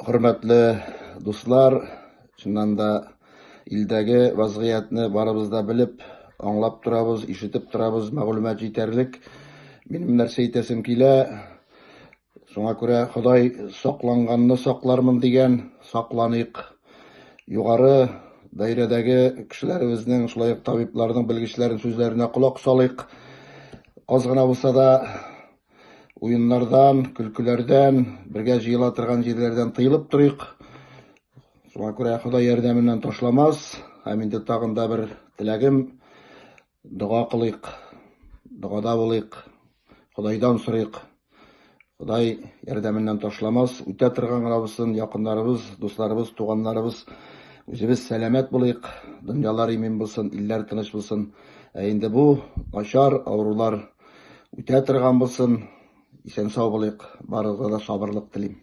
Хөрмәтле дуслар, чыннан да илдәге вазгыятьне барыбыз да белеп, аңлап торабыз, ишетеп торабыз, мәгълүмат җитәрлек. Минем нәрсә әйтәсем килә, шуңа күрә Ходай сакланганны саклармын дигән, сакланыйк. Югары даирәдәге кешеләребезнең, шулай ук табибларның, белгечләрнең сүзләренә колак салыйк. Аз гына булса да Уеннардан, көлкеләрдән, бергә җыела торган җирләрдән тыелып торыйк. Шуңа күрә Ходай ярдәменнән ташламас. Һәм инде тагын да бер теләгем, дога кылыйк, догада булыйк, Ходайдан сорыйк. Ходай ярдәменнән ташламас, үтә торган гына булсын, якыннарыбыз, дусларыбыз, туганнарыбыз, үзебез сәламәт булыйк, дөньялар имин булсын, илләр тыныч булсын. Ә инде бу начар авырулар Үтә торган булсын. Исән сау булыйк. Барыгызга да сабырлык телим.